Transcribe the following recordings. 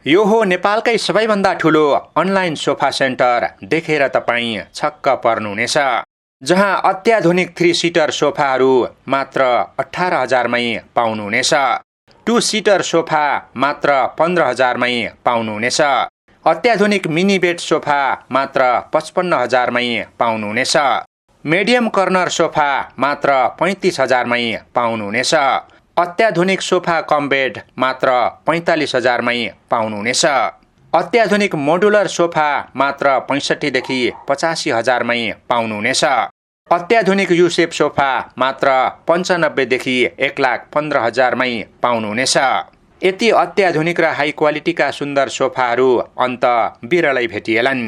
यो हो नेपालकै सबैभन्दा ठुलो अनलाइन सोफा सेन्टर। देखेर तपाईँ छक्क पर्नुहुनेछ, जहाँ अत्याधुनिक 3 सिटर सोफाहरू मात्र 18,000मै पाउनुहुनेछ। 2 सिटर सोफा मात्र 15,000मै पाउनुहुनेछ। अत्याधुनिक मिनी बेड सोफा मात्र 55,000मै पाउनुहुनेछ। मिडियम कर्नर सोफा मात्र 35,000मै पाउनुहुनेछ। अत्याधुनिक सोफा कम बेड मात्र 45,000मै पाउनुहुनेछ। अत्याधुनिक मोडुलर सोफा मात्र 65 देखि 85,000मै पाउनुहुनेछ। अत्याधुनिक युसेप सोफा मात्र 95 देखि 1,15,000मै पाउनुहुनेछ। यति अत्याधुनिक र हाई क्वालिटीका सुन्दर सोफाहरू अन्त बिरलै भेटिएलान्।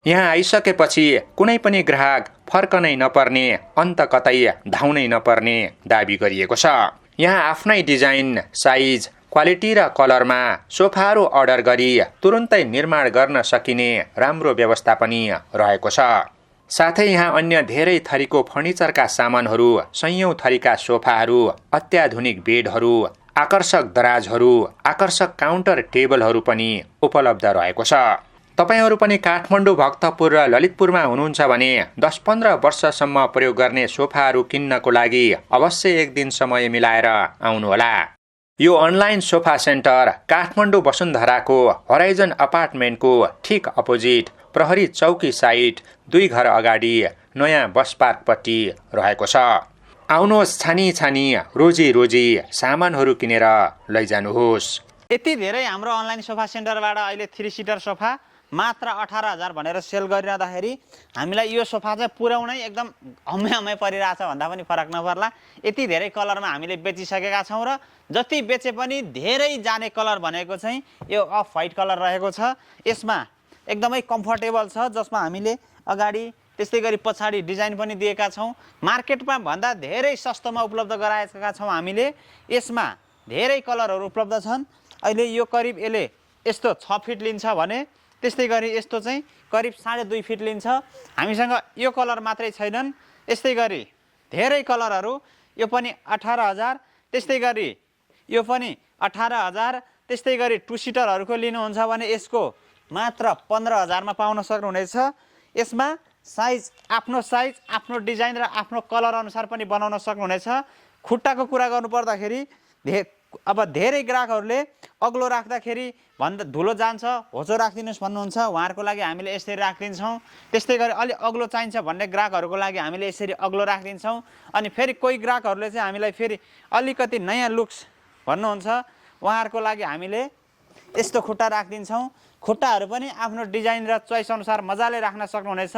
यहाँ आइसकेपछि कुनै पनि ग्राहक फर्कनै नपर्ने, अन्त कतै धाउनै नपर्ने दाबी गरिएको छ। यहाँ आफ्नै डिजाइन, साइज, क्वालिटी र कलरमा सोफाहरू अर्डर गरी तुरुन्तै निर्माण गर्न सकिने राम्रो व्यवस्था पनि रहेको छ। साथै यहाँ अन्य धेरै थरीको फर्निचरका सामानहरू, सयौं थरीका सोफाहरू, अत्याधुनिक बेडहरू, आकर्षक दराजहरू, आकर्षक काउन्टर टेबलहरू पनि उपलब्ध रहेको छ। तपाईहरू पनि काठमाडौँ, भक्तपुर र ललितपुरमा हुनुहुन्छ भने 10-15 वर्षसम्म प्रयोग गर्ने सोफाहरू किन्नको लागि अवश्य एक दिन समय मिलाएर आउनुहोला। यो अनलाइन सोफा सेन्टर काठमाडौँ वसुन्धराको होराइजन अपार्टमेन्टको ठिक अपोजिट प्रहरी चौकी साइड 2 घर अगाडि नयाँ बस पार्कपट्टि रहेको छ। आउनुहोस्, छानी छानी रोजी रोजी सामानहरू किनेर लैजानुहोस्। यति धेरै हाम्रो अनलाइन सोफा सेन्टरबाट अहिले 3 सिटर सोफा मात्र 18,000 भनेर सेल गरिरहँदाखेरि हामीलाई यो सोफा चाहिँ पुर्याउनै एकदम हम्मै परिरहेछ भन्दा पनि फरक नपर्ला। यति धेरै कलरमा हामीले बेचिसकेका छौँ र जति बेचे पनि धेरै जाने कलर भनेको चाहिँ यो अफ व्हाइट कलर रहेको छ। यसमा एकदमै कम्फर्टेबल छ, जसमा हामीले अगाडि त्यस्तै गरी पछाडि डिजाइन पनि दिएका छौँ। मार्केटमा भन्दा धेरै सस्तोमा उपलब्ध गराएका छौँ हामीले। यसमा धेरै कलरहरू उपलब्ध छन्। अहिले यो करिब यसले यस्तो 6 फिट लिन्छ भने त्यस्तै गरी यस्तो चाहिँ करिब 2.5 फिट लिन्छ। हामीसँग यो कलर मात्रै छैनन्, यस्तै गरी धेरै कलरहरू। यो पनि 18,000, त्यस्तै गरी यो पनि 18,000, त्यस्तै गरी 2 सिटरहरूको लिनुहुन्छ भने यसको मात्र 15,000मा पाउन सक्नुहुनेछ। यसमा आफ्नो साइज, आफ्नो डिजाइन र आफ्नो कलर अनुसार पनि बनाउन सक्नुहुनेछ। खुट्टाको कुरा गर्नुपर्दाखेरि अब धेरै ग्राहकहरूले अग्लो राख्दाखेरि भन्दा धुलो जान्छ, होचो राखिदिनुहोस् भन्नुहुन्छ, उहाँहरूको लागि हामीले यसरी राखिदिन्छौँ। त्यस्तै गरी अलि अग्लो चाहिन्छ भन्ने ग्राहकहरूको लागि हामीले यसरी अग्लो राखिदिन्छौँ। अनि फेरि कोही ग्राहकहरूले चाहिँ हामीलाई फेरि अलिकति नयाँ लुक्स भन्नुहुन्छ, उहाँहरूको लागि हामीले यस्तो खुट्टा राखिदिन्छौँ। खुट्टाहरू पनि आफ्नो डिजाइन र चोइस अनुसार मजाले राख्न सक्नुहुनेछ।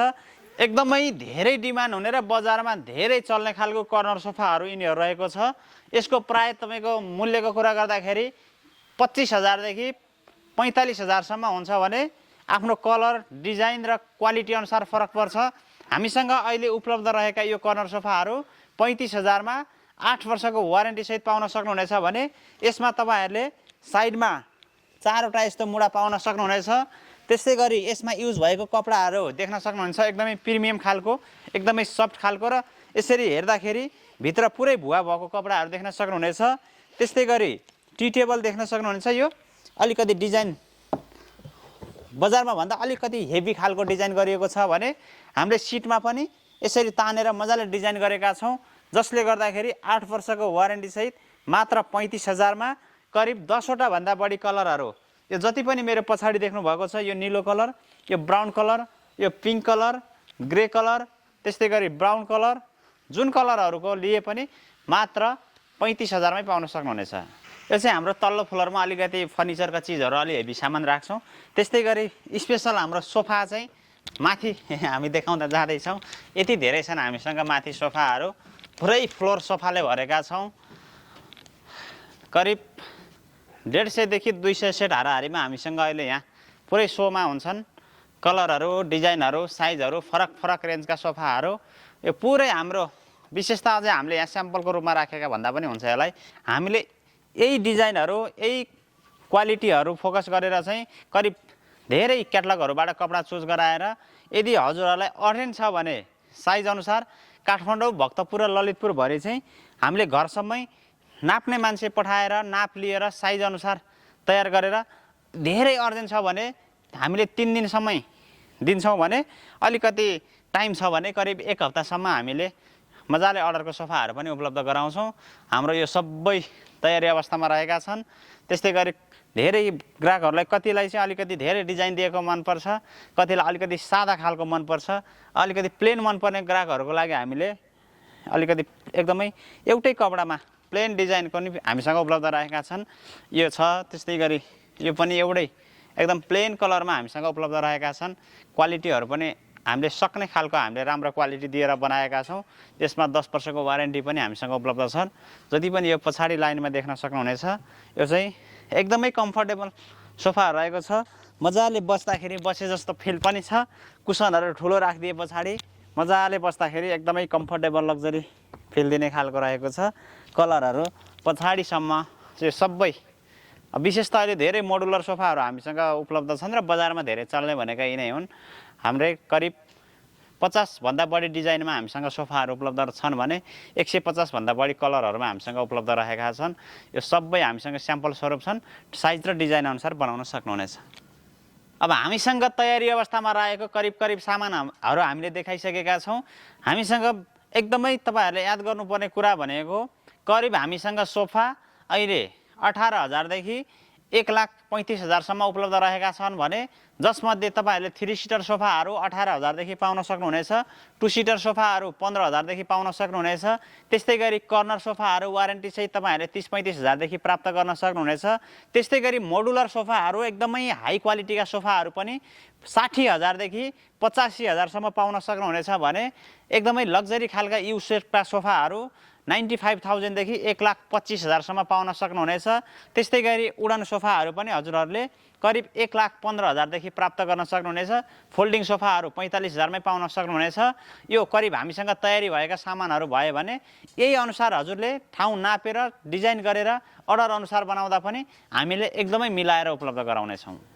एकदमै धेरै डिमान्ड हुने र बजारमा धेरै चल्ने खालको कर्नर सोफाहरू यिनीहरू रहेको छ। यसको प्राय तपाईँको मूल्यको कुरा गर्दाखेरि 25,000 देखि 45,000सम्म हुन्छ भने आफ्नो कलर, डिजाइन र क्वालिटी अनुसार फरक पर्छ। हामीसँग अहिले उपलब्ध रहेका यो कर्नर सोफाहरू 35,000मा 8 वर्षको वारेन्टी सहित पाउन सक्नुहुनेछ भने यसमा तपाईँहरूले साइडमा 4वटा यस्तो मुढा पाउन सक्नुहुनेछ। त्यस्तै गरी यसमा युज भएको कपडाहरू देख्न सक्नुहुन्छ, एकदमै प्रिमियम खालको, एकदमै सफ्ट खालको र यसरी हेर्दाखेरि भित्र पुरै भुवा भएको कपडाहरू देख्न सक्नुहुनेछ। त्यस्तै गरी टी टेबल देख्न सक्नुहुनेछ। यो अलिकति डिजाइन बजारमा भन्दा अलिकति हेभी खालको डिजाइन गरिएको छ भने हामीले सिटमा पनि यसरी तानेर मजाले डिजाइन गरेका छौँ, जसले गर्दाखेरि 8 वर्षको वारेन्टी सहित मात्र 35,000मा करिब 10वटा भन्दा बढी कलरहरू। यो जति पनि मेरो पछाडि देख्नु भएको छ, यो निलो कलर, यो ब्राउन कलर, यो पिङ्क कलर, ग्रे कलर, त्यस्तै गरी ब्राउन कलर, जुन कलरहरूको लिए पनि मात्र 35,000मै पाउन सक्नुहुनेछ। यो चाहिँ हाम्रो तल्लो फ्लोरमा अलिकति फर्निचरका चिजहरू अलि हेभी सामान राख्छौँ। त्यस्तै गरी स्पेसल हाम्रो सोफा चाहिँ माथि हामी देखाउँदा जाँदैछौँ। यति धेरै छन् हामीसँग माथि सोफाहरू, पुरै फ्लोर सोफाले भरेका छौँ। करिब 150 देखि 200 सेट हाराहारीमा हामीसँग अहिले यहाँ पुरै सोमा हुन्छन्। कलरहरू, डिजाइनहरू, साइजहरू, फरक फरक रेन्जका सोफाहरू। यो पुरै हाम्रो विशेषता चाहिँ हामीले यहाँ स्याम्पलको रूपमा राखेका भन्दा पनि हुन्छ। यसलाई हामीले यही डिजाइनहरू, यही क्वालिटीहरू फोकस गरेर चाहिँ करिब धेरै क्याटलगहरूबाट कपडा चुज गराएर यदि हजुरहरूलाई अर्जेन्ट छ भने साइज अनुसार काठमाडौँ, भक्तपुर र ललितपुर भरि चाहिँ हामीले घरसम्मै नाप्ने मान्छे पठाएर नाप लिएर साइज अनुसार तयार गरेर धेरै अर्जेन्ट छ भने हामीले 3 दिनसम्म दिन्छौँ भने अलिकति टाइम छ भने करिब 1 हप्तासम्म हामीले मजाले अर्डरको सोफाहरू पनि उपलब्ध गराउँछौँ। हाम्रो यो सबै तयारी अवस्थामा रहेका छन्। त्यस्तै गरी धेरै ग्राहकहरूलाई कतिलाई चाहिँ अलिकति धेरै डिजाइन दिएको मनपर्छ, कतिलाई अलिकति सादा खालको मनपर्छ, अलिकति प्लेन मनपर्ने ग्राहकहरूको लागि हामीले अलिकति एकदमै एउटै कपडामा प्लेन डिजाइनको नि हामीसँग उपलब्ध रहेका छन्। यो छ, त्यस्तै गरी यो पनि एउटै एकदम प्लेन कलरमा हामीसँग उपलब्ध रहेका छन्। क्वालिटीहरू पनि हामीले सक्ने खालको हामीले राम्रो क्वालिटी दिएर बनाएका छौँ। त्यसमा 10 वर्षको वारेन्टी पनि हामीसँग उपलब्ध छन्। जति पनि यो पछाडि लाइनमा देख्न सक्नुहुनेछ, यो चाहिँ एकदमै कम्फर्टेबल सोफा रहेको छ। मजाले बस्दाखेरि बसे जस्तो फिल पनि छ। कुसनहरू ठुलो राखिदिए पछाडि मजाले बस्दाखेरि एकदमै कम्फर्टेबल लग्जरी फिल दिने खालको रहेको छ। कलरहरू पछाडिसम्म चाहिँ सबै विशेष त अहिले धेरै मोडुलर सोफाहरू हामीसँग उपलब्ध छन् र बजारमा धेरै चल्ने भनेका यिनै हुन्। हाम्रै करिब 50 भन्दा बढी डिजाइनमा हामीसँग सोफाहरू उपलब्ध छन् भने 150 भन्दा बढी कलरहरूमा हामीसँग उपलब्ध रहेका छन्। यो सबै हामीसँग स्याम्पल स्वरूप छन्, साइज र डिजाइन अनुसार बनाउन सक्नुहुनेछ। अब हामीसँग तयारी अवस्थामा रहेको करिब सामानहरू हामीले देखाइसकेका छौँ। हामीसँग एकदमै तपाईहरूले याद गर्नुपर्ने कुरा भनेको करिब हामीसँग सोफा अहिले 18,000 देखि 1,35,000सम्म उपलब्ध रहेका छन् भने जसमध्ये तपाईँहरूले 3 सिटर सोफाहरू 18,000 देखि पाउन सक्नुहुनेछ, 2 सिटर सोफाहरू 15,000 देखि पाउन सक्नुहुनेछ। त्यस्तै गरी कर्नर सोफाहरू वारेन्टी सहित तपाईँहरूले 30-35,000 देखि प्राप्त गर्न सक्नुहुनेछ। त्यस्तै गरी मोडुलर सोफाहरू एकदमै हाई क्वालिटीका सोफाहरू पनि 60,000 देखि 85,000सम्म पाउन सक्नुहुनेछ भने एकदमै लग्जरी खालका यू शेपका सोफाहरू 95,000 देखि 1,25,000सम्म पाउन सक्नुहुनेछ। त्यस्तै गरी उडन सोफाहरू पनि हजुरहरूले करिब 1,15,000 देखि प्राप्त गर्न सक्नुहुनेछ। फोल्डिङ सोफाहरू 45,000मै पाउन सक्नुहुनेछ। यो करिब हामीसँग तयारी भएका सामानहरू भयो भने यही अनुसार हजुरले ठाउँ नापेर डिजाइन गरेर अर्डर अनुसार बनाउँदा पनि हामीले एकदमै मिलाएर उपलब्ध गराउनेछौँ।